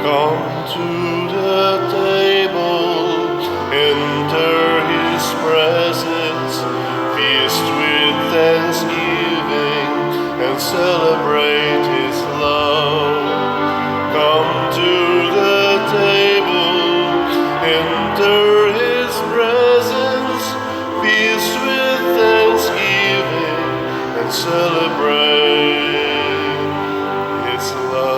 Come to the table, enter his presence, feast with thanksgiving, and celebrate his love. Come to the table, enter his presence, feast with thanksgiving, and celebrate his love.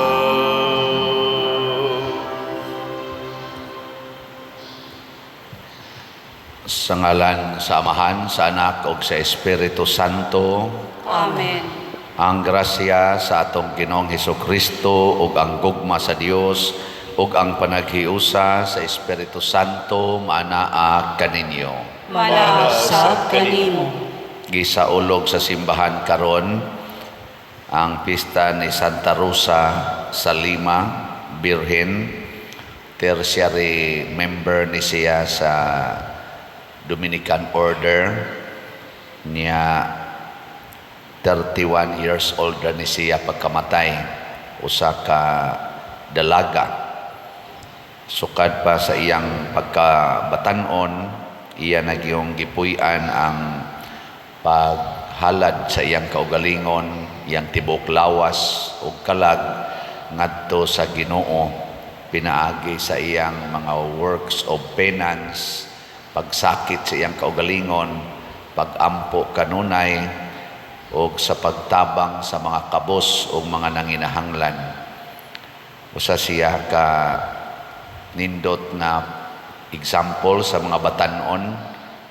Sa ngalan sa Amahan, sa Anak ug sa Espiritu Santo. Amen. Ang grasya sa atong Ginoong Hesukristo ug ang gugma sa Dios ug ang panaghiusa sa Espiritu Santo maanaa kaninyo. Manaa sab kanimo. Gisaulog sa simbahan karon ang pista ni Santa Rosa sa Lima, Birhen. Tertiary member ni siya sa Dominican Order niya. 31 years old na ni siya pagkamatay, usa ka dalaga. Sukad pa sa iyang pagkabatanon, iya nagyong gipuy-an ang paghalad sa iyang kaugalingon, iyang tibuok lawas ug kalag ngadto sa Ginoo, pinaagi sa iyang mga works of penance, pagsakit sa iyang kaugalingon, pagampo kanunay ug sa pagtabang sa mga kabos ug mga nanginahanglan. Usa siya ka nindot nga example sa mga batanon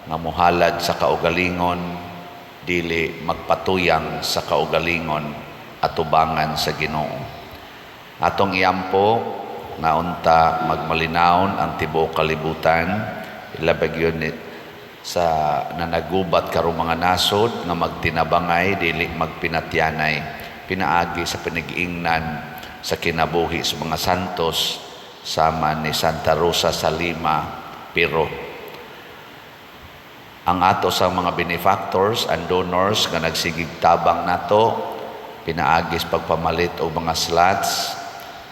nga muhalad sa kaugalingon, dili magpatuyang sa kaugalingon atubangan sa Ginoo. Atong iampo nga unta magmalinawon ang tibuok kalibutan, ilabag yun sa nanagubat karong mga nasod, nga magtinabangay dili magpinatyanay, pinaagi sa pinag-ingnan sa kinabuhi sa mga santos sama ni Santa Rosa sa Lima, Pero ang ato sa mga benefactors and donors nga nagsigig tabang nato pinaagis pagpamalit og mga slots,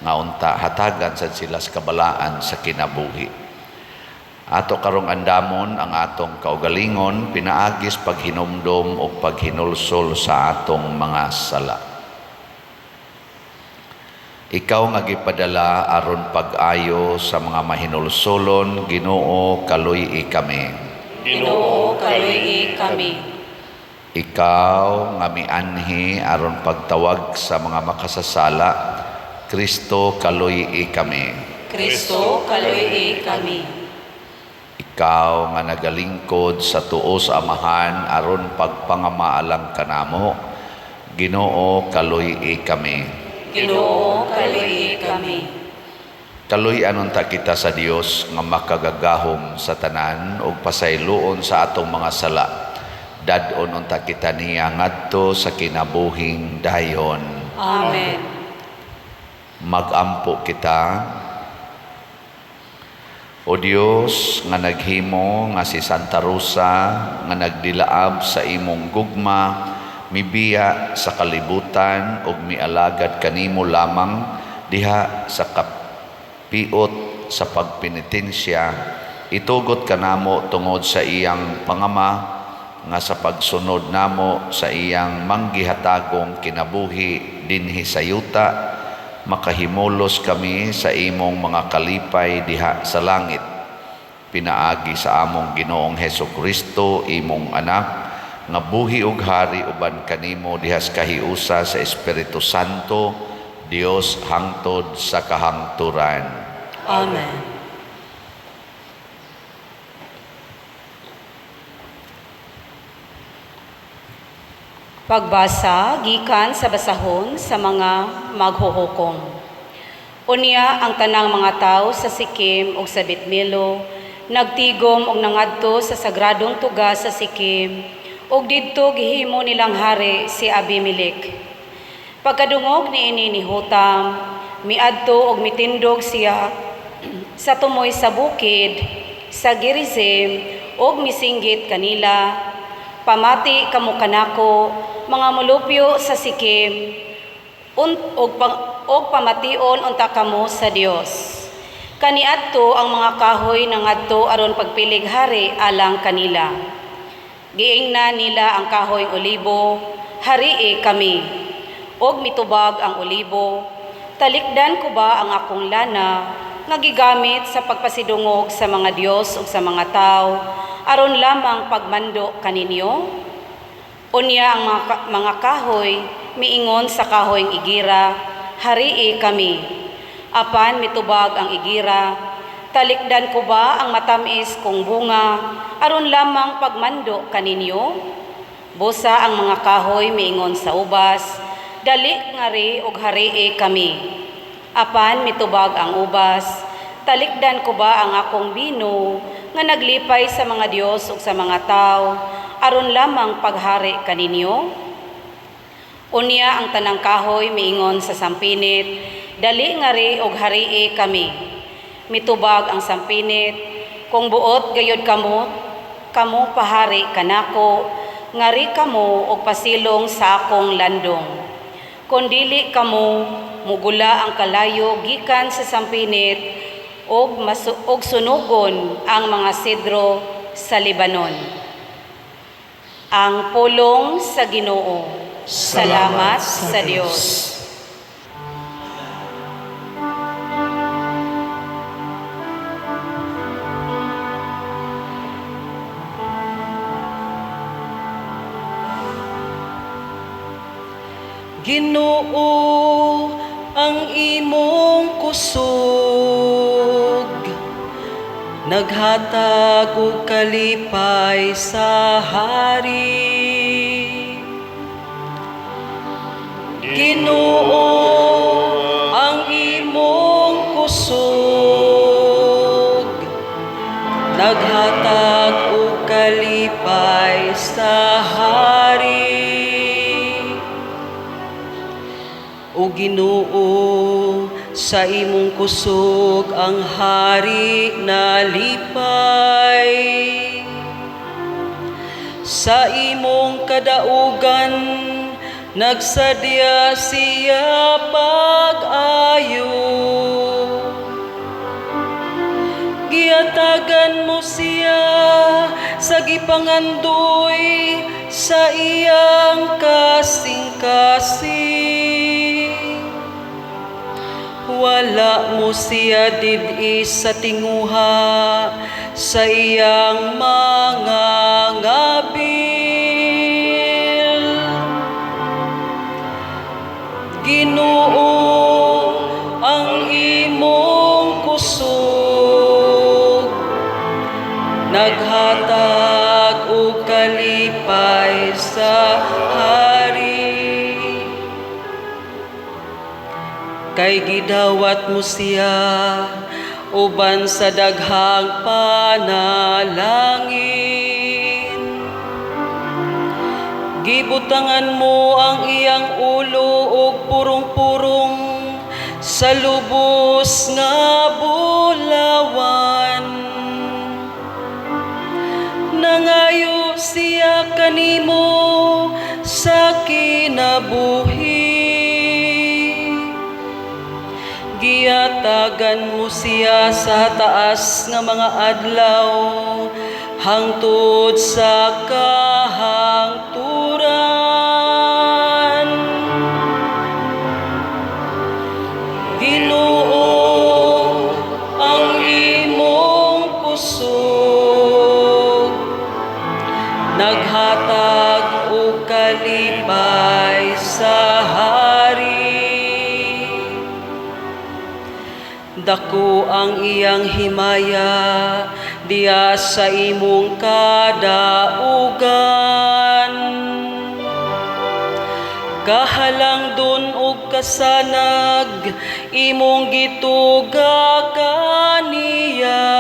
nga unta hatagan sad sila sa kabalaan sa kinabuhi. Ato karong andamon ang atong kaugalingon pinaagis paghinumdom o paghinulsol sa atong mga sala. Ikaw nga gipadala aron pag-ayo sa mga mahinulsolon, Ginoo, kaluy-i kami. Ginoo, kaluy-i kami. Ikaw nga mianhi aron pagtawag sa mga makasasala, Kristo, kaluy-i kami. Kristo, kaluy-i kami. Ikaw nga nagalingkod sa tuo sa Amahan aron pagpangamaalang kanamo, Ginoo, kaluy-i kami. Ginoo, kaluy-i kami. Kaluy-an unta kita sa Dios nga makagagahom sa tanan ug pasayloon sa atong mga sala. Dad-on unta kita niya ngadto sa kinabuhing dayon. Amen. Magampo kita. O Dios nga naghimo nga si Santa Rosa nga nagdilaab sa imong gugma mibiya sa kalibutan ug mialagad kanimo lamang diha sa kapiot sa pagpenitensya, itugot kanamo tungod sa iyang pangama nga sa pagsunod namo sa iyang manggihatagong kinabuhi dinhi sa yuta, makahimulos kami sa imong mga kalipay diha sa langit, pinaagi sa among Ginoong Hesus Kristo, imong anak, nga buhi ug hari uban kanimo diha sa kahiusa sa Espiritu Santo, Dios, hangtod sa kahangturan. Amen. Pagbasa gikan sa basahon sa mga maghuhukom. Unya ang tanang mga tawo sa Sikim ug sa Betmilo nagtigom og nangadto sa sagradong tuga sa Sikim, ug didto gihimo nilang hari si Abimelech. Pagkadungog niini ni Hotam, miadto og mitindog siya sa tumoy sa bukid sa Gerizim ug misinggit kanila, "Pamati kamo kanako, mga molupyo sa Sikim, Og pamation unta kamo sa Dios. Kaniadto ang mga kahoy nangadto aron pagpilig hari alang kanila. Giingnan nila ang kahoy olibo, "Harii kami." Og mitubag ang olibo, "Talikdan ko ba ang akong lana nga gigamit sa pagpasidungog sa mga Dios ug sa mga tawo aron lamang pagmando kaninyo?" Unya ang mga kahoy miingon sa kahoyng igira, "Harii kami." Apan mitubag ang igira, "Talikdan ko ba ang matamis kong bunga aron lamang pagmando kaninyo?" Busa ang mga kahoy miingon sa ubas, "Dali ngari ug harii kami." Apan mitubag ang ubas, "Talikdan ko ba ang akong bino nga naglipay sa mga Dios ug sa mga tawo aron lamang paghari kaninyo?" Unya ang tanang kahoy miingon sa sampinit, "Dali ngari ug harii kami." Mitubag ang sampinit, "Kung buot gayud kamo pahari kanako, ngari kamo og pasilong sa akong landong. Kon dili kamo, mugula ang kalayo gikan sa sampinit og sunugon ang mga sedro sa Lebanon." Ang pulong sa Ginoo. Salamat sa Dios. Ginoo, ang imong kusog naghatag og kalipay sa hari. Ginoo, ang imong kusog naghatag og kalipay sa hari. O Ginoo, sa imong kusog ang hari nalipay. Sa imong kadaugan nagsadya siya pag-ayo. Giatagan mo siya sa gipangandoy sa iyang kasing-kasing. Wala mo siya did-i sa tinguha sa iyang mga ngabil. Ginoo, ang imong kusog naghatag og kalipay sa hari. Kay gidawat mo siya uban sa daghang panalangin. Gibutangan mo ang iyang ulo og purong-purong sa lubos nga bulawan. Nangayo siya kanimo sa kinabuhi. Giatagan mo siya sa taas nga mga adlaw hangtod sa kahangturan. Ginoo, ang imong kusog naghatag og kalipay sa hari. Dako ang iyang himaya diya sa imong kadaugan. Kahalangdon og kasanag imong gituga kaniya.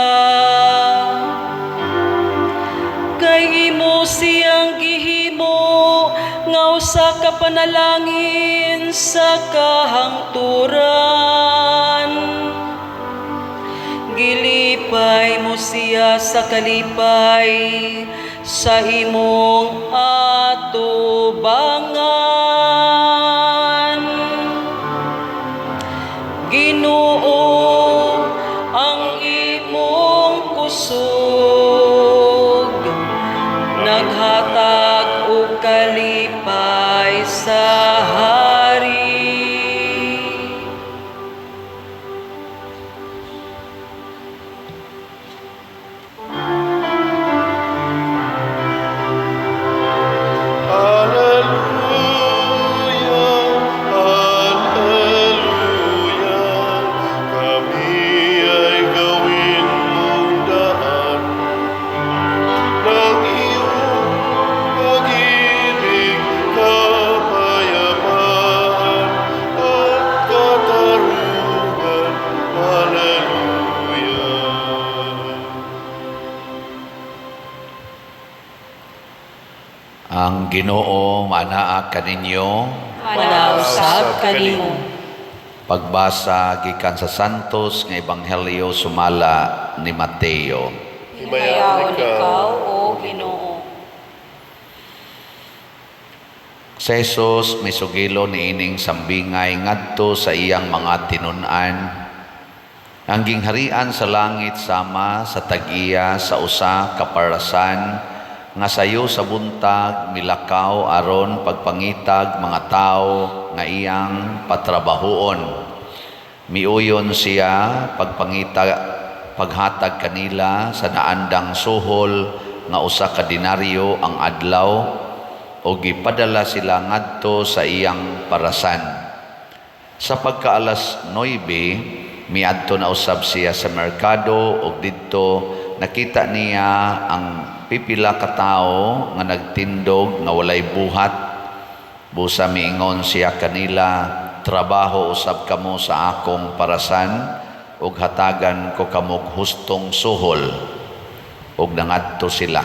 Kay imo siyang gihimo nga usa ka panalangin sa kahangturan. Gilipay mo siya sa kalipay sa imong atubangan. Ang Ginoo manaa kaninyo. Manaa usab kanimo. Pagbasa gikan sa Santos nga Ebanghelyo sumala ni Mateo. Himayaon ikaw, O Ginoo. Si Jesus misugilo niining sambingay ngadto sa iyang mga tinun-an. Ang gingharian sa langit sama sa tag-iya sa usa ka parasan nga sayo sa buntag milakaw aron pagpangitag mga tawo nga iyang patrabahoon. Miuyon siya pagpangita paghatag kanila sa naandang suhol nga usa ka denaryo ang adlaw o gipadala sila ngadto sa iyang parasan. Sa pagkaalas 9, miadto na usab siya sa merkado ug didto nakita niya ang pipila ka tawo nga nagtindog nga walay buhat. Busa miingon siya kanila, trabaho usab kamo sa akong parasan ug hatagan ko kamog hustong suhol. Ug nangadto sila.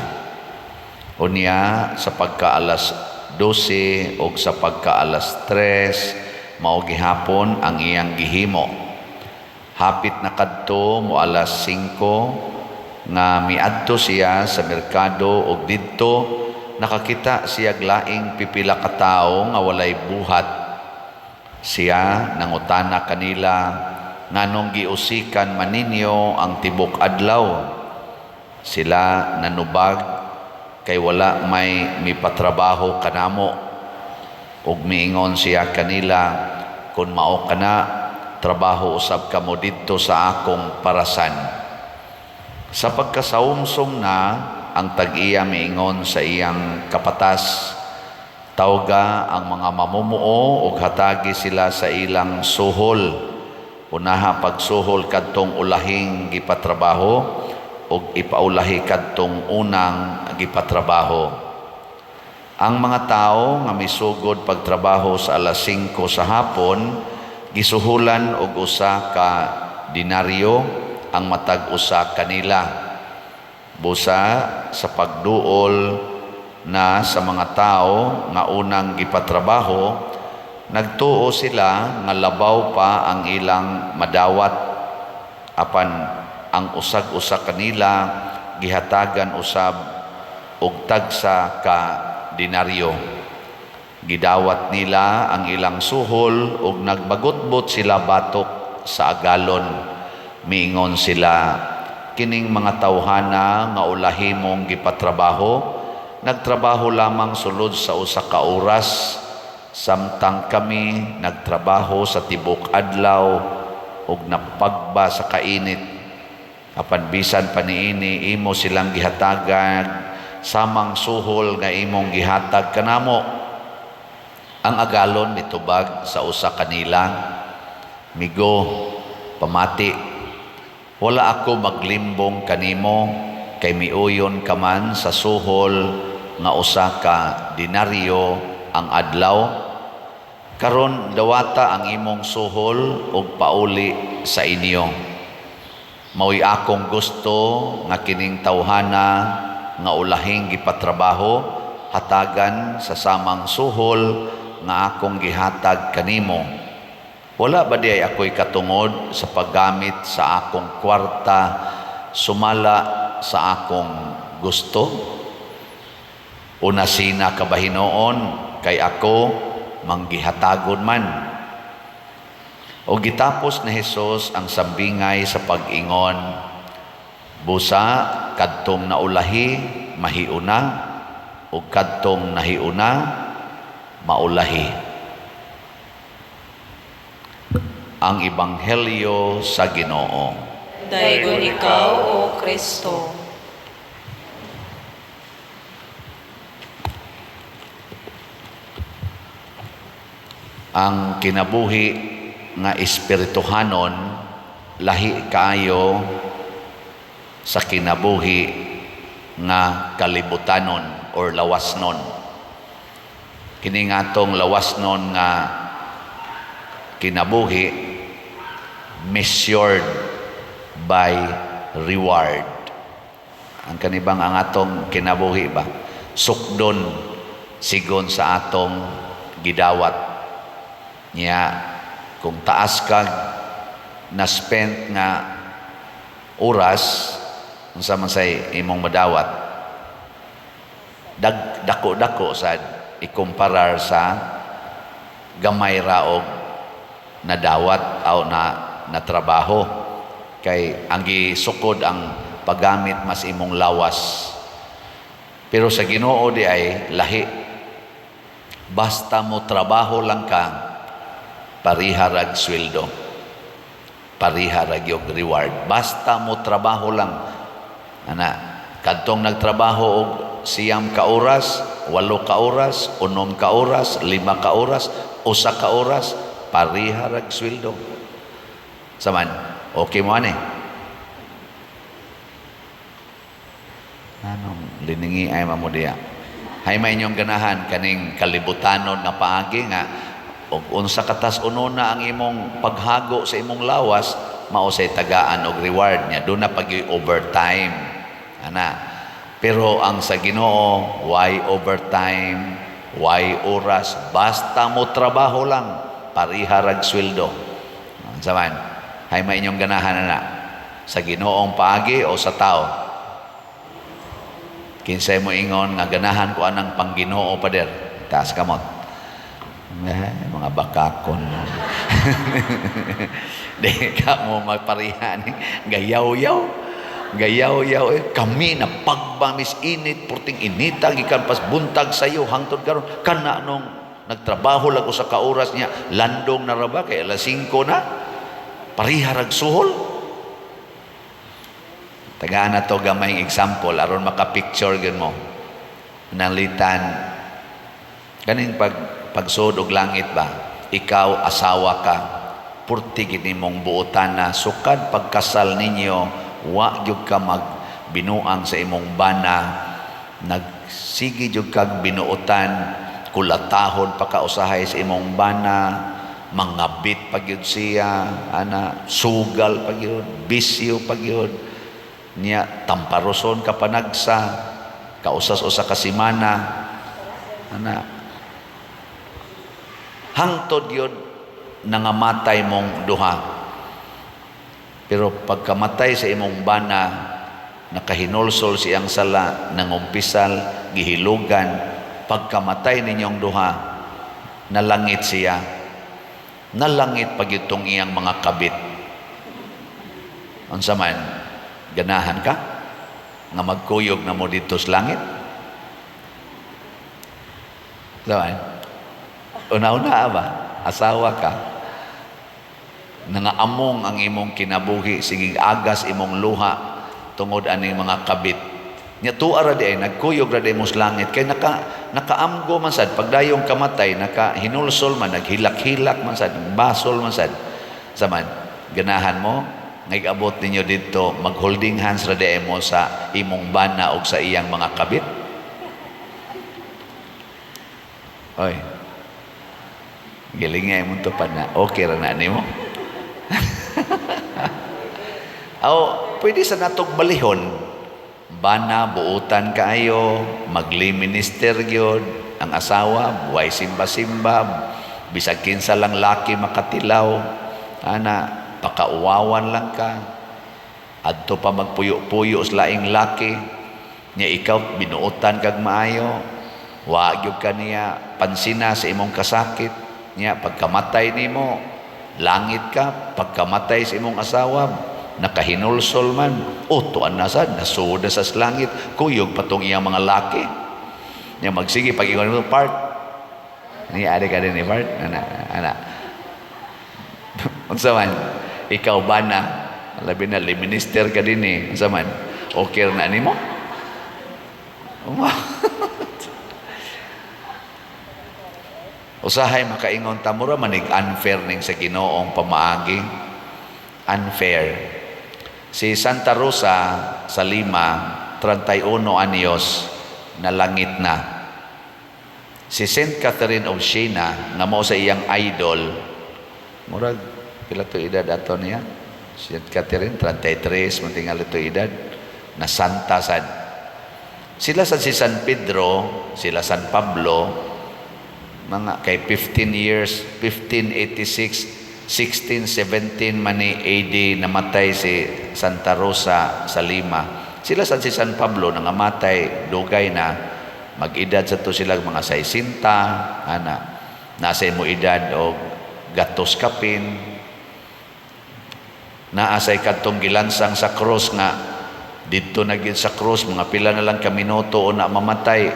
Unya sa pagkaalas 12 ug sa pagkaalas 3 mao gihapon ang iyang gihimo. Hapit na kadto mo alas 5 nga miadto siya sa merkado ug didto nakakita siya laing pipila ka tawo nga walay buhat. Siya nangutana kanila, nganong giusikan man ninyo ang tibok adlaw? Sila nanubag, kay wala may mipatrabaho kanamo. Ug miingon siya kanila, kun mao kana, trabaho usab kamo didto sa akong parasan. Sa pagkasaumsom na, ang tag-iya miingon sa iyang kapatas, tawga ang mga mamumuo ug hatagi sila sa ilang suhol. Unaha pagsuhol kadtong ulahing gipatrabaho ug ipaulahi kadtong unang gipatrabaho. Ang mga tawo nga misugod pagtrabaho sa alas 5 sa hapon gisuhulan og usa ka denaryo ang matag usa kanila. Busa sa pagduol na sa mga tawo nga unang gipatrabaho, nagtuo sila nga labaw pa ang ilang madawat, apan ang usag-usa kanila gihatagan usab og tagsa ka denaryo. Gidawat nila ang ilang suhol ug nagbagutbot sila batok sa agalon. Miingon sila, kining mga tawhana nga ulahi mong gipatrabaho, nagtrabaho lamang sulod sa usa ka oras, samtang kami nagtrabaho sa tibok adlaw ug napagba sa kainit. Apan bisan pa niini imo silang gihatagan samang suhol nga imong gihatag kanamo. Ang agalon mitubag sa usa kanila, migo, pamati, wala ako maglimbong kanimo kay miuyon ka man sa suhol nga usa ka denaryo ang adlaw. Karon dawata ang imong suhol ug pauli sa inyo. Mao'y akong gusto nga kining tawhana nga ulahing gipatrabaho hatagan sa samang suhol nga akong gihatag kanimo. Wala ba diay ako'y katungod sa paggamit sa akong kwarta sumala sa akong gusto? Una sina ka ba hinoon kay ako manggihatagon man. O gitapos ni Hesus ang sambingay sa pag-ingon, busa kadtong naulahi mahiuna ug kadtong nahiuna maulahi. Ang Ebanghelyo sa Ginoo. Daygon ikaw, O Kristo. Ang kinabuhi nga espirituhanon lahi kaayo sa kinabuhi nga kalibutanon or lawasnon. Kini nga atong lawasnon nga kinabuhi measured by reward. Ang kanibang ang atong kinabuhi ba sukdon Sigon sa atong gidawat. Nya kung taas kag na spent nga oras, unsa man say imong madawat? Dako-dako sad ikumparar sa gamay ra og nadawat o na natrabaho, kay ang gisukod ang paggamit mas imong lawas. Pero sa Ginoo di ay lahi. Basta mo trabaho lang ka, pariha rag sweldo, pariha rag yung reward. Basta mo trabaho lang, ana. Kadtong nagtrabaho og 9 ka oras, 8 ka oras, 6 ka oras, 5 ka oras, 1 ka oras, pariha rag sweldo. Saman, okay mo ani? Anong liningi ay mamo diya? Hay may inyong ganahan kaning kalibutanon nga paagi nga og unsa katas uno na ang imong paghago sa imong lawas, mao say tagaan og reward niya. Doon na pag overtime, ana. Pero ang sa Ginoo, why overtime, why oras? Basta mo trabaho lang, pariha rag sweldo. Unsa man? Hay may inyong ganahan, ana, sa Ginoong paagi o sa tao? Kinsay mo ingon nga ganahan ko anang pangginoo, pader? Taas kamot. Eh, mga bakakon. Di ka mo magparihan. Gayaw-yaw. Gayaw-yaw. Eh, kami na pagbamis init, purting inita, gikan pas buntag sayo, hangtod karon. Kana nung nagtrabaho lang usa ka oras niya, landong na ra ba, kay alas 5 na, pariha rag suhol. Tagaan na to gamayng example aron maka-picture gyud mo. Nalitan kaning pag pagsud og langit ba? Ikaw, asawa ka, purti gid nimong buotan na sukad pagkasal ninyo, wa gyud ka mag binuang sa imong bana, nagsige gyud kag binuotan, kulatahon pa ka usahay sa imong bana, mangabit pa gyud siya, ana, sugal pa gyud, bisyo pa gyud niya, tamparoson ka panagsa, kausas usa ka semana, ana, hangtod yun nangamatay mong duha. Pero pagkamatay sa imong bana, nakahinulsol siyang sala, nangumpisal, gihilugan, pagkamatay ninyong duha, nalangit siya, nalangit pag itong iyang mga kabit. Unsa man, ganahan ka nga magkuyog na mo dito sa langit? Diba? Una-una ba? Asawa ka. Nangaamong ang imong kinabuhi, sige agas imong luha tungod aning mga kabit. Nya tuwa ra di ay nagkuyog ra di mo sa langit kay nakaamgo man sad pagdayong kamatay, naka hinulsol man, naghilak-hilak man sad, basol man sad. Saman, ganahan mo ngay abot ninyo dito, mag-holding hands ra di mo sa imong bana og sa iyang mga kabit? Oy. Giling nga imong tupad na. Okay ra na nimo. Aw, pwede sa natog balihon. Bana, buutan kaayo, magli-minister gyud ang asawa, buhay simba-simba, bisag kinsa lang laki makatilaw, ana, pakauwawan lang ka. Adto pa magpuyo-puyo sa laing laki, nya ikaw binuotan kag maayo, wa gyud ka niya pansina sa imong kasakit, nya pagkamatay nimo, langit ka, pagkamatay sa imong asawa, nakahinulsol man, o tuan na sad, nasuod na sa langit, kuyog patong iyang mga laki. Nya magsige pag ingon mo part. Ni ari ka din ni part, ana ana. Unsa man, ikaw ba na labi na li minister ka din eh. Unsa man, okay na nimo? Usahay makaingon ta mura manig unfair ning sa Ginoong pamaagi. Unfair. Si Santa Rosa sa Lima, 31 anyos, nalangit na. Si Saint Catherine of Siena, nga mao sa iyang idol, murag pila to edad ato niya? Saint Catherine, 33, mantingal ito edad, na santa sad. Sila sa si San Pedro, sila San Pablo, mga kay 15 years, 1586, 1617 man ni AD namatay si Santa Rosa sa Lima. Sila sa si San Pablo nangamatay dugay na, mag-edad sa to sila mga 60, ana, nasa imo edad og gatos kapin. Naa say kadtong gilansang sa cross nga didto na gyud sa cross, mga pila na lang ka minuto o na mamatay,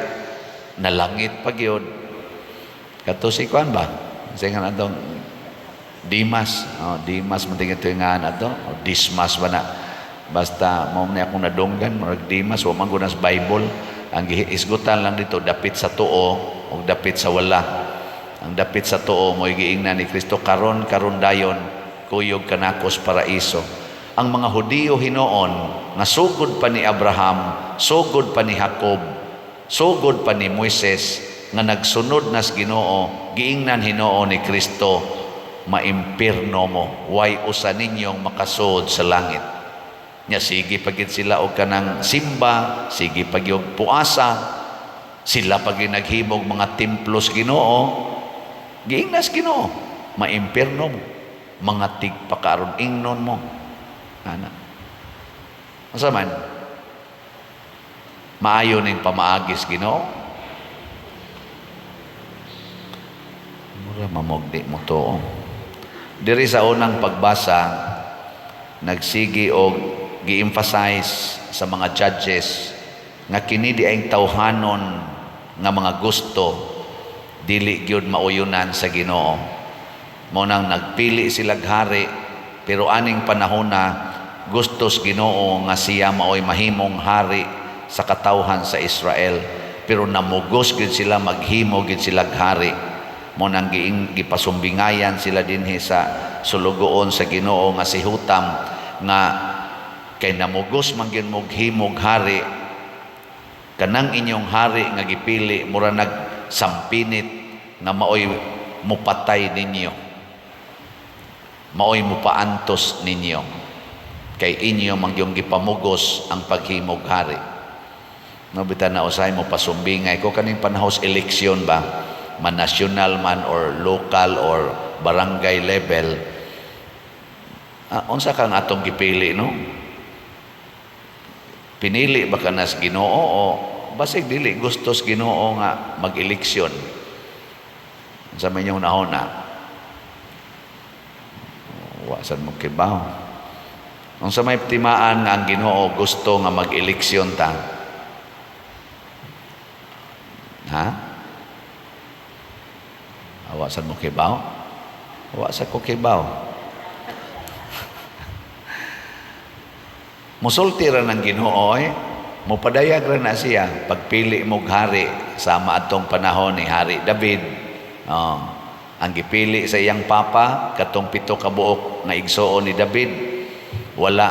nalangit pa gyud. Kato si kuan ba? Sa nga atong Dimas, oh, Dimas man tingin ito nga ato, o Dismas ba na? Basta mao ni akong nadunggan, murag Dimas, wa man gud sa Bible. Ang gihisgutan lang dito dapit sa tuo ug dapit sa wala. Ang dapit sa tuo mo'y giingnan ni Kristo, karon karon dayon kuyog kanako sa paraiso. Ang mga Hudiyo hinoon nga sugod pa ni Abraham, sugod pa ni Jacob, sugod pa ni Moises nga nagsunod nas Ginoo, giingnan hinuon ni Kristo, maimpirno mo, way usa ninyong makasud sa langit. Nya sige pagid sila og kanang simba, sige pag og puasa, sila pag naghimog mga templo sa Ginoo, giingnas Ginoo, maimpirno mo, mga tigpakaron ingnon mo. Ana. Unsa man? Maayo ning pamaagis Ginoo. Mura mamogdi mo to. Diri sa unang pagbasa, nagsigi og gi-emphasize sa mga judges nga kini di ay tawhanon nga mga gusto dili gyud mauyunan sa Ginoo. Mao nang nagpili sila hari, pero aning panahona gustos Ginoo nga siya maoy mahimong hari sa katawhan sa Israel, pero namugos gyud sila maghimo gyud sila hari. Mao nang gipasumbingayan sila dinhi sa sulugoon sa Ginoo nga si Hutam nga kay namugos man gyud mog himog hari, kanang inyong hari nga gipili mura nagsampinit nga maoy mupatay ninyo, maoy mupaantos ninyo, kay inyo man gyud gipamugos ang paghimog hari. No bitan na usay mo pasumbingay ko kaning panahon sa eleksyon ba, man national man or local or barangay level, unsa kang atong gipili, no? Pinili ba ka nas Ginoo o basig dili gustos Ginoo nga mag-eleksyon? Sa may inyong nahona, wa sad mo kibaw. Unsa may timaan nga ang Ginoo gusto nga mag-eleksyon ta? Ha? Wa sad mo kibaw? Wa sa ko kibaw. Musulti ra ng Ginoo, eh. Mupadayag ra na siya pagpili mog hari sama atong panahon ni Hari David. Oh, ang gipili sa iyang papa katong 7 ka buok nga igsuon ni David, wala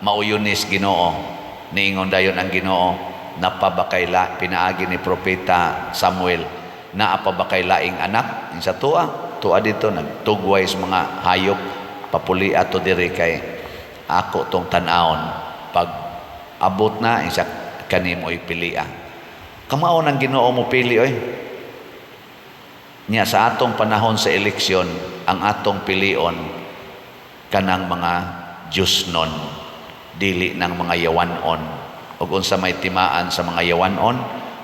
mauyunis Ginoo. Niingon dayon ang Ginoo, napabakayla pinaagi ni propeta Samuel, naa pa ba kay laing anak? Sa tuwa, tuwa dito nagtugway sa mga hayop, papuli ato diri kay ako tong tan-awon. Pag abot na isa kanimo ipilia. Kamao nang Ginoo mo pili oy. Nya sa atong panahon sa eleksyon, ang atong pilion kanang mga Diyosnon, dili ng mga yawanon. Ug unsa may timaan sa mga yawanon,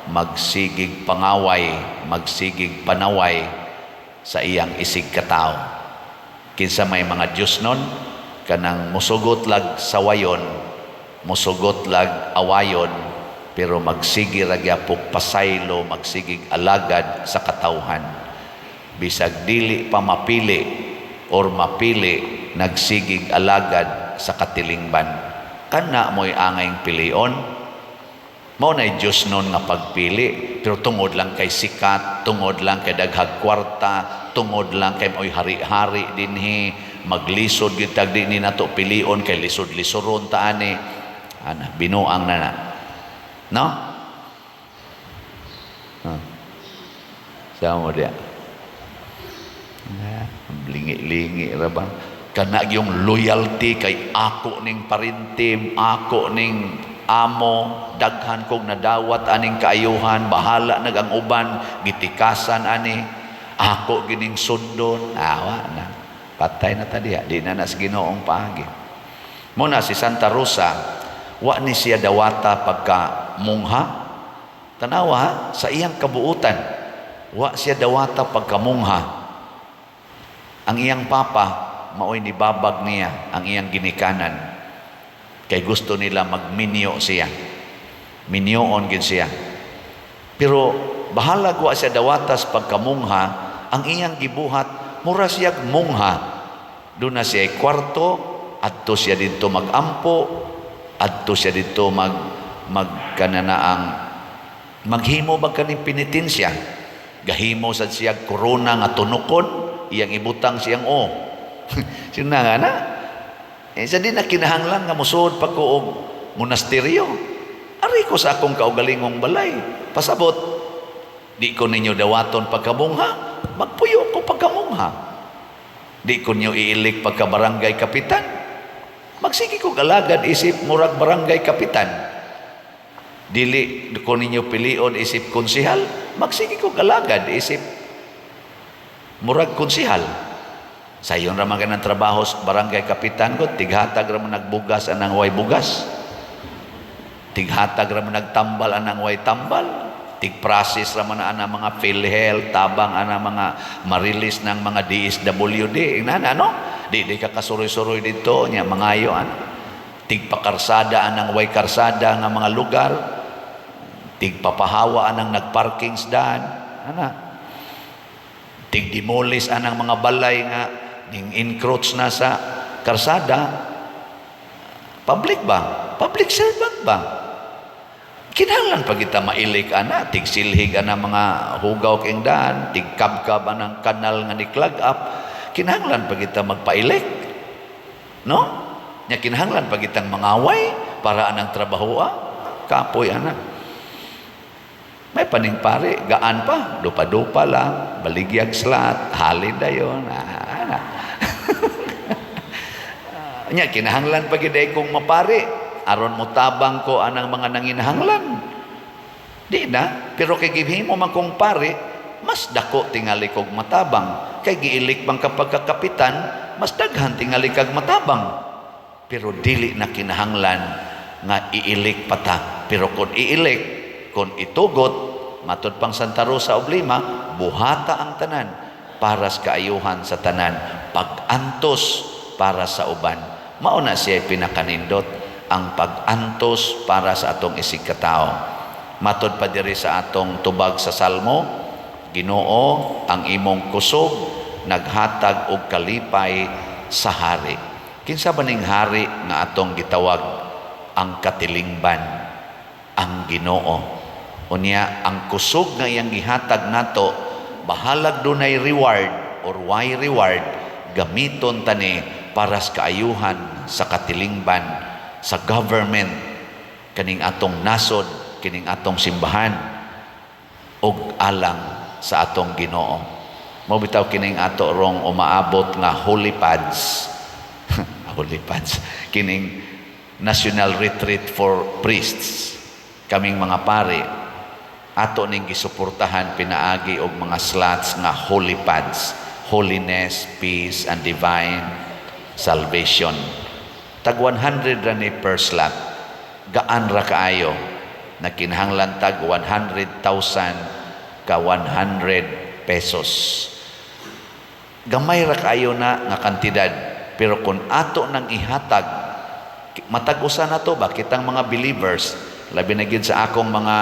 magsigig pangaway, magsigig panaway sa iyang isig katawo. Kinsa may mga Diyosnon, kanang musugot lag sawayon, musugot lag awayon, pero magsigi ra gyapon pasaylo, magsigig alagad sa katawhan. Bisag dili pa mapili or mapili, nagsigig alagad sa katilingban. Kana mo'y angayng pilion. Mao na'y Diyos nun nga pagpili, pero tungod lang kay sikat, tungod lang kay daghag kwarta, tungod lang kay mo'y hari-hari dinhi, maglisod gyud tag di ni nato pilion kay lisod-lisoron ta ani. Ana, binuang na na. No? Huh. Sa mo diya. Lingi-lingi ra ba? Kana yung loyalty kay ako ning parintim, ako ning amo, daghan kog nadawat aning kaayuhan, bahala nag ang uban, gitikasan ani, ako gining sundon, awa na. Patay na ta diha, di na nas Ginoong paagi. Muna si Santa Rosa, wa ni siya dawata pagka mungha. Tanawa ha, sa iyang kabuutan, wa siya dawata pagka mungha. Ang iyang papa, maoy nibabag niya ang iyang ginikanan. Kay gusto nila magminyo siya. Minyoon gid siya. Pero bahalag wa siya dawatas pagkamungha, ang iyang gibuhat, mura siya mungha. Doon na siya kwarto, adto siya didto magampo, adto siya didto mag magkananaang maghimo bag kaning penitensya. Gahimo sad siya korona nga tunukon, iyang ibutang siyang o. Sino na nga na? Eh, sa di na kinahanglan nga musuod pa ko og monasteryo. Ari ko sa akong kaugalingong balay. Pasabot, di ko ninyo dawaton pagkamungha, magpuyo ko pagkamungha. Di ko ninyo iilik pagka barangay kapitan. Magsige ko galagad isip murag barangay kapitan. Dili ko ninyo pilion isip konsihal, magsige ko galagad isip murag konsihal. Sayon ra man kanang trabaho sa barangay kapitan ko, tighatag ra man nagbugas anang way bugas. Tighatag ra man nagtambal anang way tambal. Tig-process ra man ana mga PhilHealth, tabang ana mga marilis ng mga DSWD. Ingnan ano? Di ka kasuroy-suroy dito nya mangayo ano. Tigpakarsada anang way karsada nga mga lugar. Tigpapahawa anang nagparking daan. Ana. Tigdemolis anang mga balay nga ning encroach na sa karsada. Public ba? Public servant ba? Kinahanglan pa kita mailik ana, tigsilhig ana mga hugaw king daan, tigkabkab anang kanal nga ni clog up. Kinahanglan pa kita magpailik. No? Nya kinahanglan pa kitang mangaway para anang trabaho ah. Kapoy ana. May paning pare, gaan pa, dupa-dupa lang, baligyag slot, halin dayon. Ah, ana. Nya kinahanglan pa gid kong mapari aron motabang ko anang mga nanginahanglan. Di na, pero kay gihimo man kong pare, mas dako tingali kog matabang. Kay giilik man kapag kakapitan, mas daghan tingali kag matabang. Pero dili na kinahanglan nga iilik pata. Pero kung iilik, kung itugot, matud pang Santa Rosa of Lima, buhata ang tanan para sa kaayuhan sa tanan, pag-antos para sa uban. Mao na siya pinakanindot ang pag-antos para sa atong isig katao. Matod pa diri sa atong tubag sa Salmo, Ginoo, ang imong kusog naghatag og kalipay sa hari. Kinsa ba ning hari nga atong gitawag ang katilingban, ang Ginoo? Unya ang kusog nga iyang gihatag nato, bahalag dunay reward or why reward, gamiton tani para sa kaayuhan sa katilingban, sa government, kaning atong nasod, kining atong simbahan, ug alang sa atong Ginoo. Mao bitaw kining ato rong umaabot nga holy pads. Holy pads. Kining National Retreat for Priests. Kaming mga pare, ato ning gisuportahan pinaagi og mga slots nga holy pads, holiness, peace and divine salvation. Tag 100 ra ni per slot. Gaan ra kaayo. Nagkinahanglan tag 100,000 ka 100 pesos. Gamay ra kaayo na nga kantidad, pero kung ato nang ihatag, matag usa na to ba kitang mga believers, labi na gid sa akong mga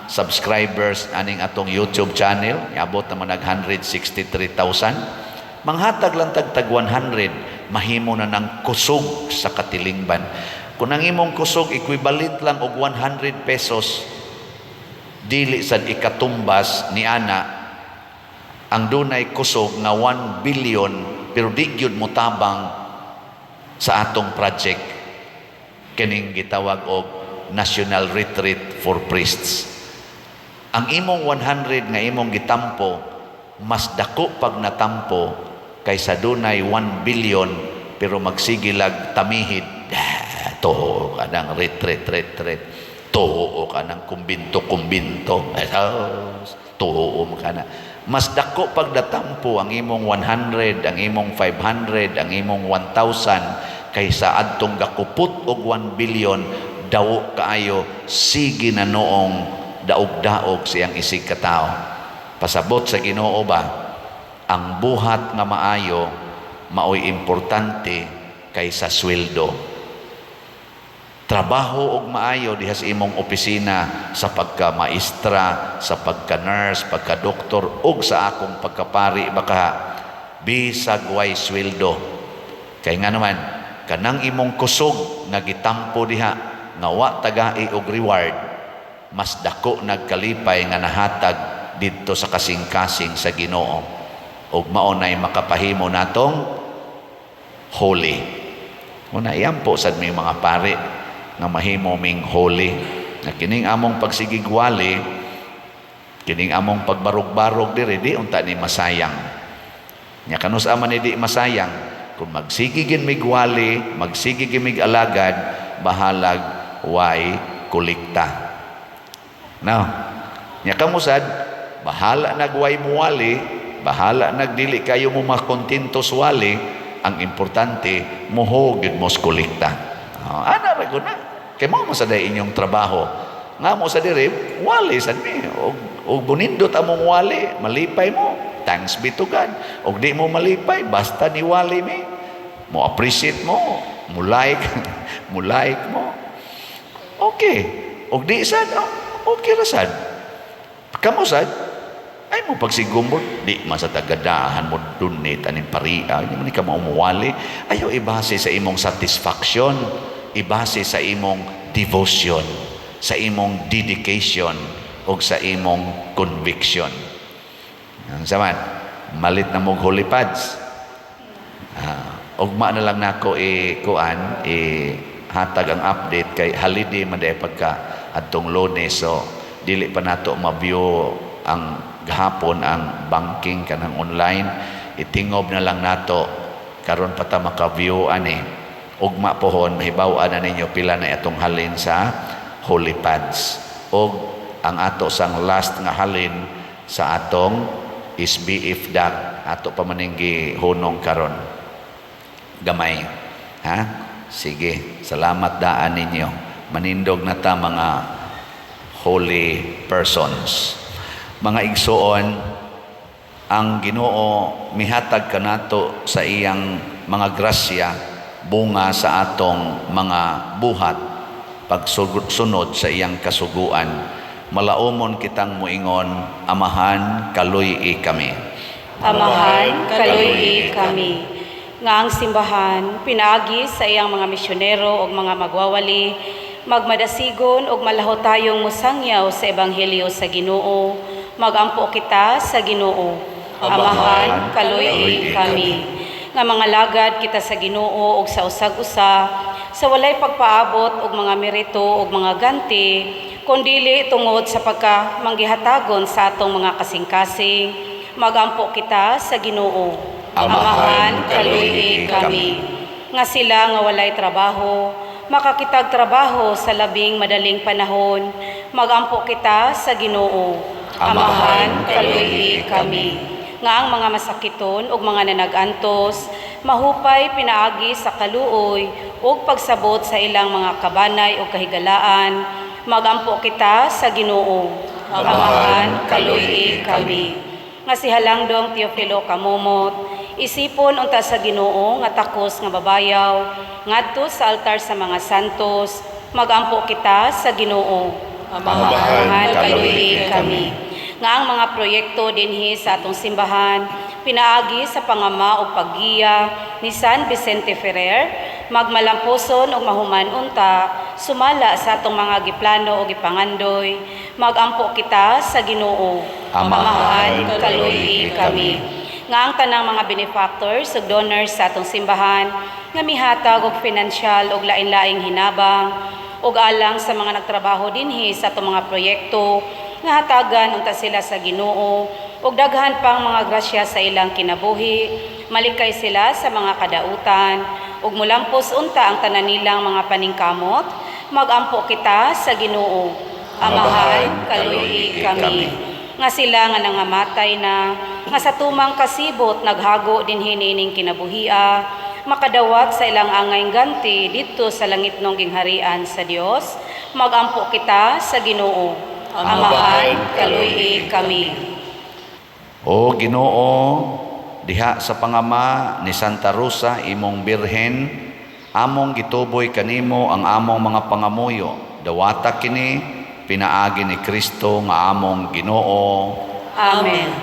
subscribers aning atong YouTube channel, niabot naman nag 163,000. Manghatag lang tag tag 100, mahimo na ng kusog sa katilingban. Kung ang imong kusog equivalent lang og 100 pesos, dili sad ikatumbas ni ana ang dunay kusog nga 1 billion pero di gyud motabang sa atong project kining gitawag og National Retreat for Priests. Ang imong 100 nga imong gitampo mas dako pag natampo kaysa dunay 1 billion pero magsigilag tamihid to. ka ng retreat, retreat. Tuo ka ng kumbinto, kumbinto. Ay, tuo mo ka na. Mas dako pagdatampo ang imong 100, ang imong 500, ang imong 1,000 kaysa adtong gakupot og 1 billion, dawo kaayo, sige na noong daog-daog siyang isig katao. Pasabot sa Ginoo ba, ang buhat nga maayo maoy importante kaysa sweldo. Trabaho og maayo diha sa imong opisina, sa pagka-maestra, sa pagka-nurse, pagka-doktor ug sa akong pagkapari baka, bisag way sweldo. Kay nga naman, kanang imong kusog nga gitampo diha nga wa tagai og reward, mas dako nagkalipay nga nahatag didto sa kasing-kasing sa Ginoo. Ug mao nay makapahimo natong holy. Una iyampo sad mi mga pari nga mahimo ming holy. Na kining among pagsigigwali, kining among pagbarog-barog diri, di unta ni masayang. Nya kanus man ni di masayang kung magsige gin migwali, magsige gin mig alagad, bahalag way kolekta. No. Nya kamo sad, bahala nagway muwali, bahala nagdili kayo mo makontento wali, ang importante muho gid mo sa kolekta. Oh, ana ra gud na. Kay mao man sa day inyong trabaho. Nga mo sa diri, wali sad mi. Og bunindot among wali, malipay mo. Thanks be to God. Og di mo malipay, basta ni wali mi. Mo appreciate mo, mo like, mo like mo. Okay. Og di sad, oh, okay ra sad. Kamo sad, ay mo pagsigumot, di man sa tagadahan mo donate aning paria, hindi mo ni ka maumuwali. Ayaw ibase sa imong satisfaction, ibase sa imong devotion, sa imong dedication, o sa imong conviction. Ang saman, malit na mong holy pads. Ugma na lang nako i kuan, i hatag ang update kay holiday man day pagka adtong Lunes, so dili pa nato ma-view ang gahapon ang banking kanang online. Itingob na lang nato karon pa ta maka-view ani. Ugma pohon mahibaw-an na ninyo pila na atong halin sa holy pads og ang ato sang last nga halin sa atong SBF dag ato pa maning gihunong karon gamay, ha. Sige, salamat daan ninyo. Manindog na ta, mga holy persons. Mga igsuon, ang Ginoo mihatag kanato sa iyang mga grasya bunga sa atong mga buhat pagsunod sa iyang kasuguan. Malaumon kitang muingon, "Amahan, kaluy-i kami." Amahan, kaluy-i kami. Nga ang simbahan, pinaagi sa iyang mga misyonero ug mga magwawali, magmadasigon ug malahutayong musangyaw sa ebanghelyo sa Ginoo. Magampo kita sa Ginoo. Amahan, kaluy-i kami. Nga mga lagad kita sa Ginoo ug sa usag-usa sa walay pagpaabot og mga merito ug mga ganti, kundili tungod sa pagka manggihatagon sa atong mga kasing-kasing. Magampo kita sa Ginoo. Amahan, kaluy-i kami. Nga sila nga walay trabaho, makakitag trabaho sa labing madaling panahon. Magampo kita sa Ginoo. Amahan, kaluy-i kami. Nga ang mga masakiton ug mga nanagantos mahupay pinaagi sa kaluoy ug pagsabot sa ilang mga kabanay ug kahigalaan. Magampo kita sa Ginoo. Amahan, kaluy-i kami. Nga si Halangdong Teofilo Camomot, isipon unta sa Ginoo nga takos nga babayaw ngadto sa altar sa mga santos. Magampo kita sa Ginoo. Amahan, kaluy-i kami. Nga ang mga proyekto dinhi sa atong simbahan pinaagi sa pangama o paggiya ni San Vicente Ferrer magmalampuson ug mahuman unta sumala sa atong mga giplano o gipangandoy. Magampo kita sa Ginoo. Amahan, kaluy-i kami. Nga ang tanang mga benefactors ug donors sa atong simbahan nga mihatag og financial ug lain-laing hinabang ug alang sa mga nagtrabaho dinhi sa atong mga proyekto, nga hatagan unta sila sa Ginoo ug daghan pang mga grasya sa ilang kinabuhi, malikay sila sa mga kadautan ug mulampos unta ang tanan nilang mga paningkamot. Magampo kita sa Ginoo. Amahan, kaluy-i kami. Nga sila nga nangamatay na, nga sa tumang kasibot naghago dinhi niining kinabuhia, makadawat sa ilang angay ganti didto sa langitnong gingharian sa Dios. Magampo kita sa Ginoo. Amahan, kaluy-i kami. O Ginoo, diha sa pangama ni Santa Rosa imong birhen, among gituboy kanimo ang among mga pangamuyo. Dawata kini pinaagi ni Kristo nga among Ginoo. Amen.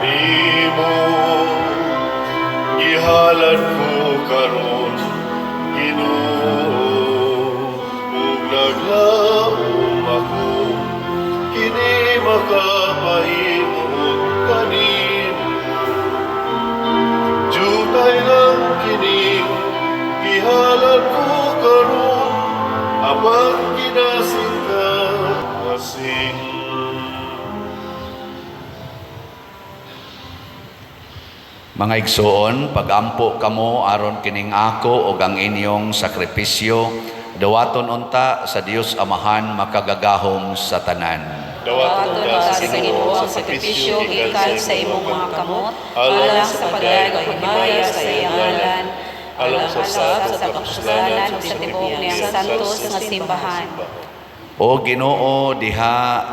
Kanimo gihalad ko karon, Ginoo, ug naglaom ako kini makapahimuot kanimo. Jutay lang kini gihalad ko karon, apan kinasingkasing. Mga igsoon, pagampo kamo aron kining ako ug ang inyong sakripisyo, dawaton unta sa Dios Amahan makagagahom sa tanan. Dawaton Dawaton ta sa Ginoo ang sakripisyo gikan sa imong mga kamot, alang sa pagdayeg ug himaya sa iyang ngalan, alang sa alang sa kapuslanan ug sa tibuok niyang santos nga simbahan. O Ginoo, diha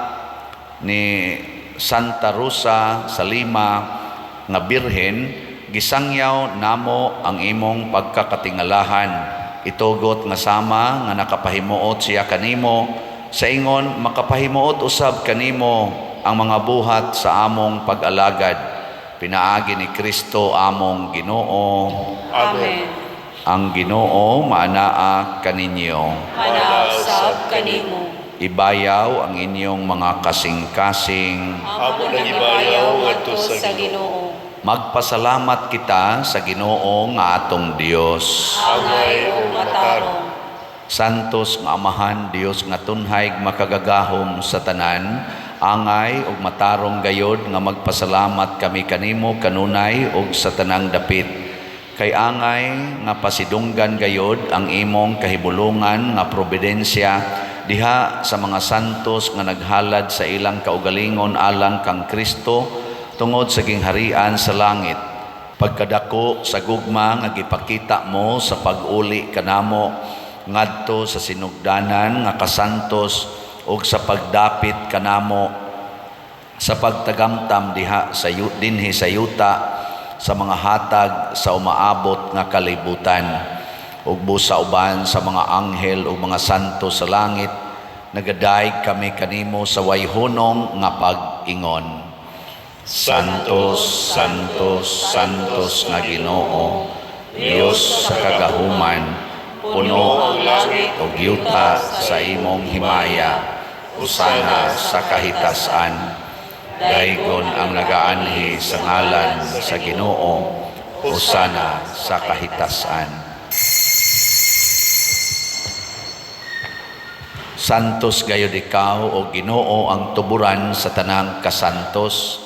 ni Santa Rosa sa Lima nga birhen, gisangyaw namo ang imong pagkakatingalahan. Itugot nga sama nga nakapahimuot siya kanimo, sa ingon makapahimuot usab kanimo ang mga buhat sa among pag-alagad. Pinaagi ni Kristo among Ginoo. Amen. Ang Ginoo maanaa kaninyo. Manaa usab kanimo. Ibayaw ang inyong mga kasing-kasing. Amo nang ibayaw ngadto sa Ginoo. Magpasalamat kita sa Ginoo nga atong Dios. Angay ug matarong. Santos nga Amahan, Dios nga tunhay makagagahom sa tanan, angay ug matarong gayod nga magpasalamat kami kanimo kanunay ug sa tanang dapit. Kay angay nga pasidunggan gayod ang imong kahibulungan nga providensya diha sa mga santos nga naghalad sa ilang kaugalingon alang kang Kristo tungod sa gingharian sa langit. Pagkadako sa gugma nga gipakita mo sa pag-uli kanamo ngadto sa sinugdanan nga kasantos ug sa pagdapit kanamo sa pagtagamtam diha sa dinhi sa yuta sa mga hatag sa umaabot nga kalibutan, ug busa uban sa mga anghel ug mga santo sa langit, nagadayeg kami kanimo sa wayhunong nga pag-ingon. Santos, Santos, Santos nga Ginoo, Dios sa kagahuman, puno ang langit ug yuta sa imong himaya. Hosana sa kahitasan. Daygon ang nagaanhi sa ngalan sa Ginoo. Hosana sa kahitasan. Santos gayod ikaw, o Ginoo, ang tuburan sa tanang kasantos.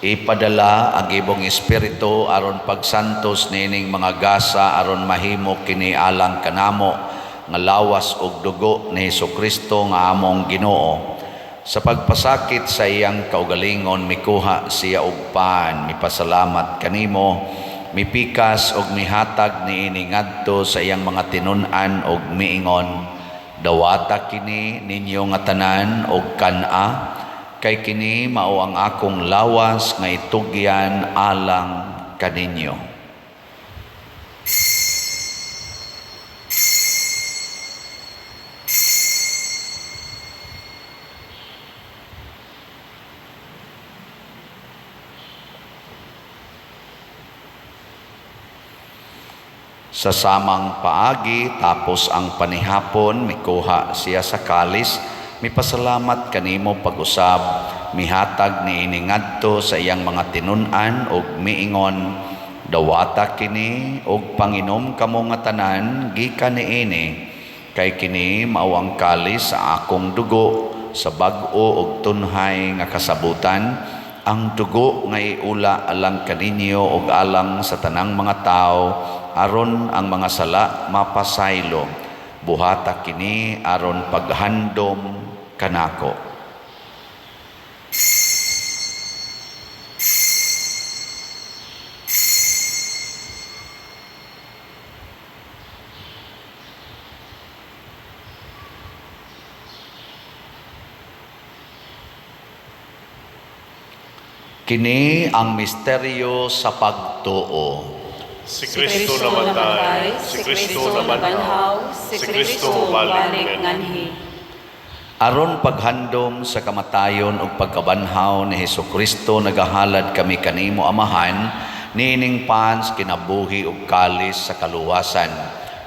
Ipadala ang imong espiritu aron pagsantos niining mga gasa aron mahimo kini alang kanamo nga lawas ug dugo ni Hesukristo nga among Ginoo. Sa pagpasakit sa iyang kaugalingon, mikuha siya og pan, mipasalamat kanimo, mipikas og mihatag niini ngadto sa iyang mga tinun-an og miingon, dawata kini ninyo nga tanan og kan-a, kay kini mao ang akong lawas nga itugyan alang kaninyo. Sa samang paagi, tapos ang panihapon, mikuha siya sa kalis, mipasalamat kanimo pag-usab, mihatag niini ngadto sa iyang mga tinun-an og miingon, dawata kini og panginom kamo nga tanan gikan niini, kay kini mao ang kalis sa akong dugo sa bag-o ug tunhay nga kasabutan, ang dugo nga iula alang kaninyo ug alang sa tanang mga tawo aron ang mga sala mapasaylo. Buhata kini aron paghandom kanako. Kini ang misteryo sa pagtuo. Si Kristo namatay, si Kristo nabanhaw, si Kristo mubalik nganhi. Aron paghandom sa kamatayon ug pagkabanhaw ni Hesukristo, nagahalad kami kanimo, Amahan, niining pans kinabuhi ug kalis sa kaluwasan.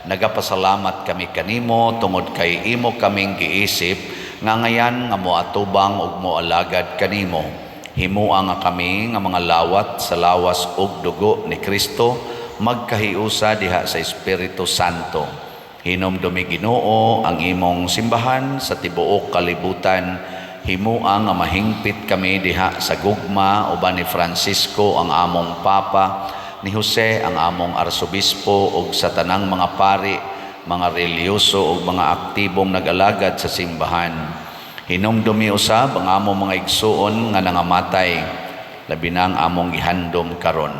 Nagapasalamat kami kanimo tungod kay imo kaming giisip nga ngayan nga moatubang ug moalagad kanimo. Himoa nga kami nga mga lawat sa lawas ug dugo ni Kristo magkahiusa diha sa Espiritu Santo. Hinumdumi, Ginoo, ang imong simbahan sa tibuok kalibutan. Himoa nga mahingpit kami diha sa gugma uban ni Francisco ang among Papa, ni Jose ang among Arsobispo ug sa tanang mga pari, mga relihiyoso ug mga aktibong nag-alagad sa simbahan. Hinumdumi usab ang among mga igsuon nga nangamatay, labi na ang among gihandom karon.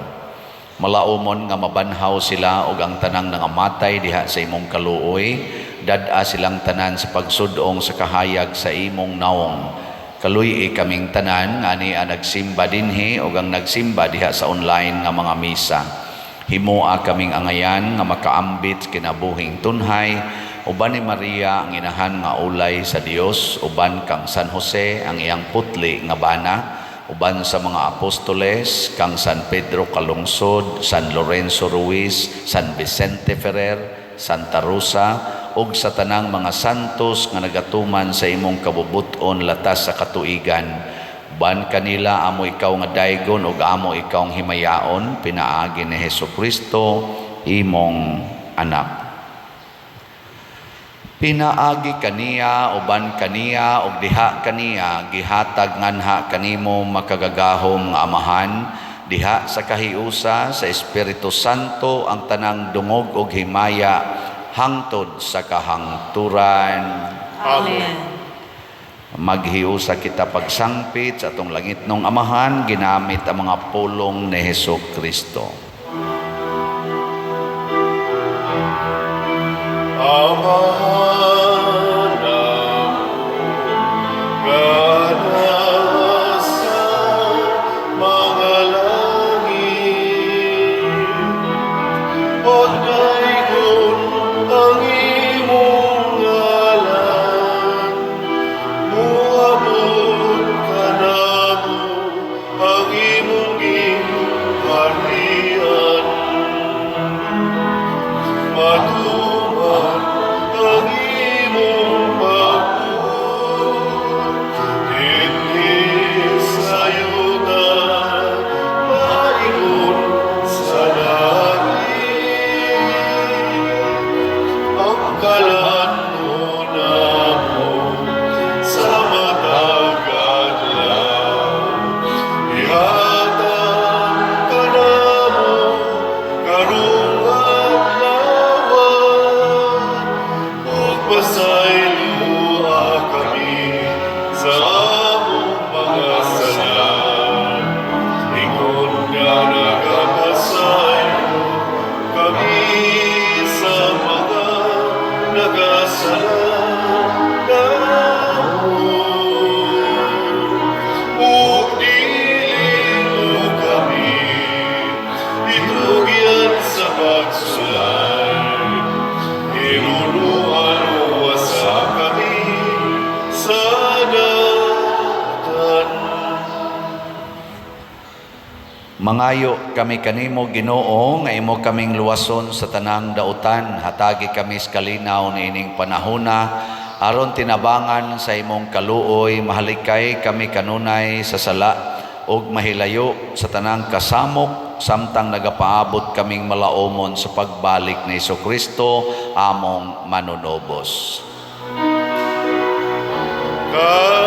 Malaumon nga mabanhaw sila ug ang tanang nangamatay diha sa imong kaluoy, dad-a silang tanan sa pagsudong sa kahayag sa imong nawong. Kaluy-i kaming tanan nga ania nagsimba dinhi ug ang nagsimba diha sa online nga mga misa. Himoa kaming angayan nga makaambit kinabuhing tunhay uban ni Maria ang inahan nga ulay sa Dios, uban kang San Jose ang iyang putli nga bana, uban sa mga apostoles, kang San Pedro Calungsod, San Lorenzo Ruiz, San Vicente Ferrer, Santa Rosa, ug sa tanang mga santos nga nagatuman sa imong kabubut-on latas sa katuigan. Uban kanila amo ikaw nga daygon ug amo ikaw ang himayaon pinaagi ni Hesukristo imong anak. Pinaagi kaniya, uban kaniya, ug diha kaniya, gihatag nganha kanimo, makagagahom nga Amahan, diha sa kahiusa sa Espiritu Santo, ang tanang dungog ug himaya hangtod sa kahangturan. Amen. Maghiusa kita pagsangpit sa atong langitnong Amahan ginamit ang mga pulong ni Heso Kristo. Amahan nga naa sa mga langit, pagdaygon ang imong ngalan, Muabot kanamo ang imong gingharian. Matuman ang imong pagbuot dinhi sa yuta maingon sa langit. Ang kalan-on namo sa matag adlaw, ihatag kanamo karong adlaw, ug pasayloa kami sa among mga sala, ingon nga nagapasaylo kami sa mga nagasala namo. Ug dili mo kami itugyan sa pagsulay, hinunuan wasa kami sa dautan. Mangayo kami kanimo, Ginoo, nga imo kaming luwason sa tanang dautan. Hatagi kami sa kalinaw niining panahona aron tinabangan sa imong kaluoy mahalikay kami kanunay sa sala ug mahilayo sa tanang kasamok samtang nagapaabot kaming malaumon sa pagbalik ni Kristo among manunubos. Kay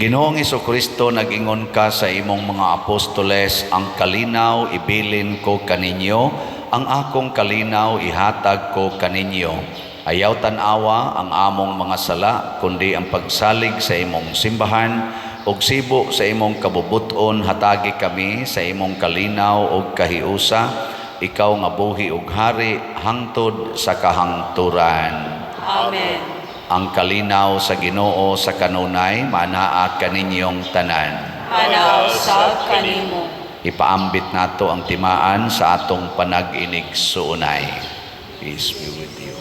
Ginoong Kristo, nag-ingon ka sa imong mga apostoles, "Ang kalinaw ibilin ko kaninyo, ang akong kalinaw ihatag ko kaninyo." Ayaw tan-awa ang among mga sala, kundi ang pagsalig sa imong simbahan, ug sibo sa imong kabubuton, hatagi kami sa imong kalinaw ug kahiusa, ikaw nga buhi ug hari hangtod sa kahangturan. Amen. Ang kalinaw sa Ginoo sa kanunay maanaa kaninyong tanan. Anaw sa kanimo. Ipaambit nato ang timaan sa atong panag-inigsuonay. Peace be with you.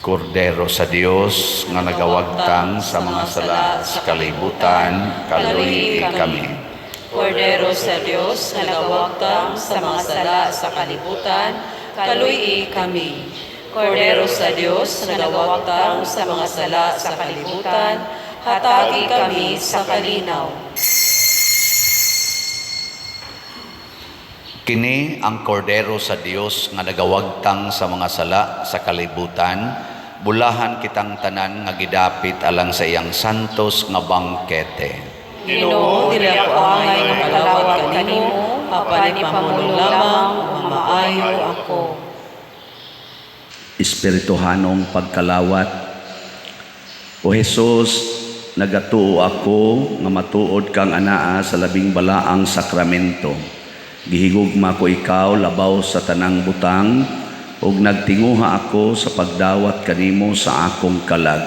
Kordero sa Dios nga nagawagtang sa mga sala sa kalibutan, kaluyi kami. Kordero sa Dios nga nagawagtang sa mga sala sa kalibutan, kaluyi kami. Kordero sa Dios nga nagawagtang sa mga sala sa kalibutan, hatagi kami sa kalinaw. Kini ang kordero sa Dios nga nagawagtang sa mga sala sa kalibutan, bulahan kitang tanan nga gidapit alang sa iyang santos nga bangkete. Ginoo, dili ako angay nga makalawat kanimo, apan ipamulong lamang ug mamaayo ako. Espirituhanong pagkalawat. O Jesus, nagatuo ako nga matuod kang anaa sa labing balaang sakramento. Gihigugma ko ikaw labaw sa tanang butang ug nagtinguha ako sa pagdawat kanimo sa akong kalag.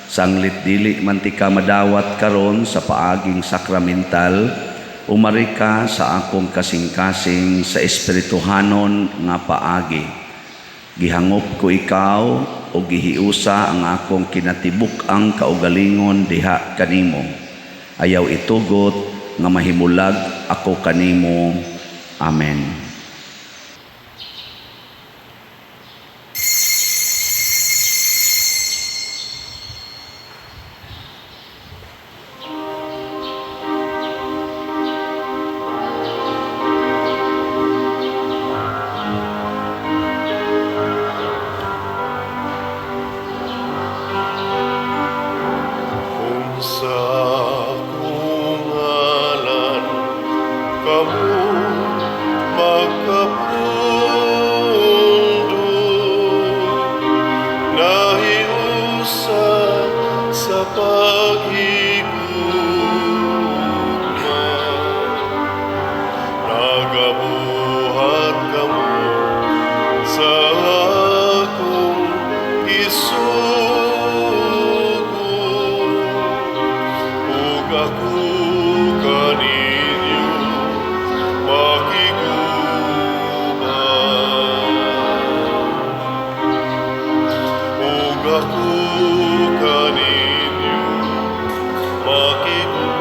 Sanglit dili man tika madawat karon sa paaging sakramental, umari ka sa akong kasing-kasing sa espirituhanon nga paagi. Gihangop ko ikaw o gihiusa ang akong kinatibuk-ang kaugalingon diha kanimo. Ayaw itugot nga mahimulag ako kanimo. Amen. Kung sa akong ngalan kamo magkapundo, nahiusa sa paghigugma, nagabuhat kamo sa akong isugo, ug ako kaninyo makig-uban, ug ako kaninyo makig-uban.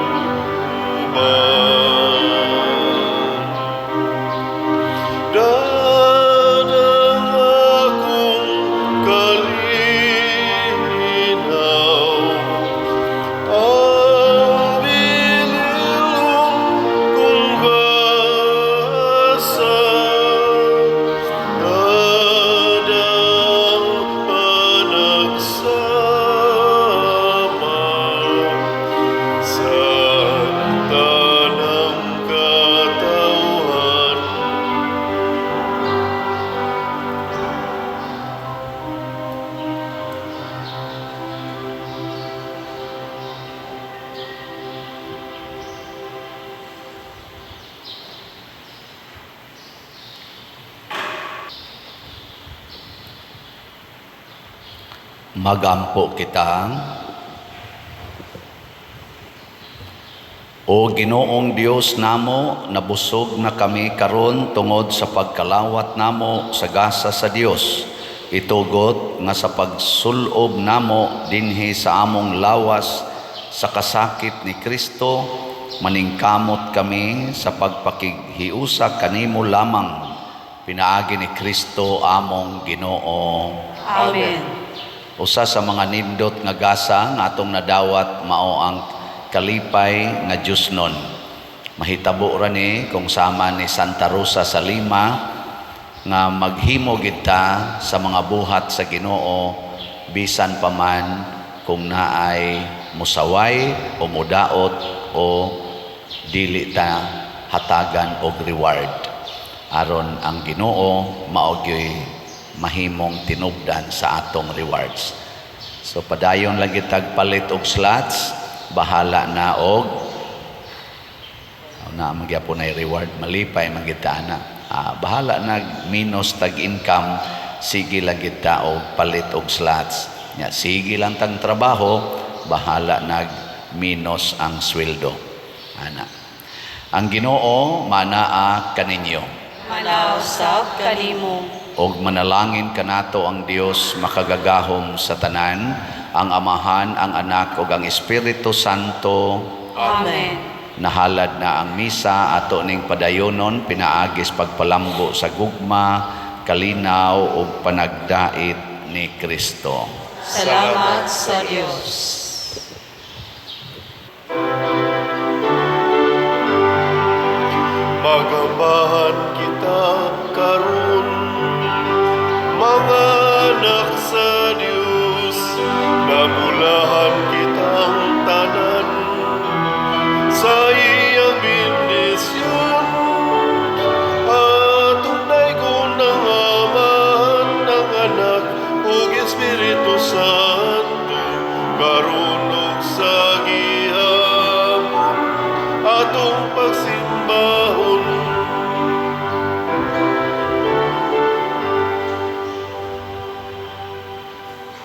Dadang akong kalinaw, ang bililong kong gasa, dadang panagsama sa tanang katawhan. Magampo kita. O Ginoong Dios namo, nabusog na kami karon tungod sa pagkalawat namo sa gasa sa Dios. Itugot nga sa pagsulob namo dinhi sa among lawas sa kasakit ni Kristo, maningkamot kami sa pagpakighiusa kanimo lamang. Pinaagi ni Kristo among Ginoo. Amen. Usa sa mga nindot nga gasa nga atong nadawat mao ang kalipay nga Diyosnon. Mahitabo ra ni kung sama ni Santa Rosa sa Lima nga maghimo gid ta sa mga buhat sa Ginoo bisan pa man Kung naay musaway o mudaot o dili ta hatagan og reward, aron ang Ginoo mao gyoy mahimong tinubdan sa atong rewards. So padayon lang kitag palit og slots, bahala na og na magyapon ay reward, malipay man kita na. Bahala na minus tag income, sige lang kita og palit og slots. Nya sige lang tang trabaho, bahala nag minus ang sweldo. Ana. Ang Ginoo manaa kaninyo. Manaa usab kanimo. Og manalangin kanato ang Dios makagagahom sa tanan, ang Amahan, ang Anak ug ang Espiritu Santo. Amen. Nahalad na ang misa, ato ning padayonon pinaagis pagpalambo sa gugma, kalinaw ug panagdait ni Kristo. Salamat sa Dios.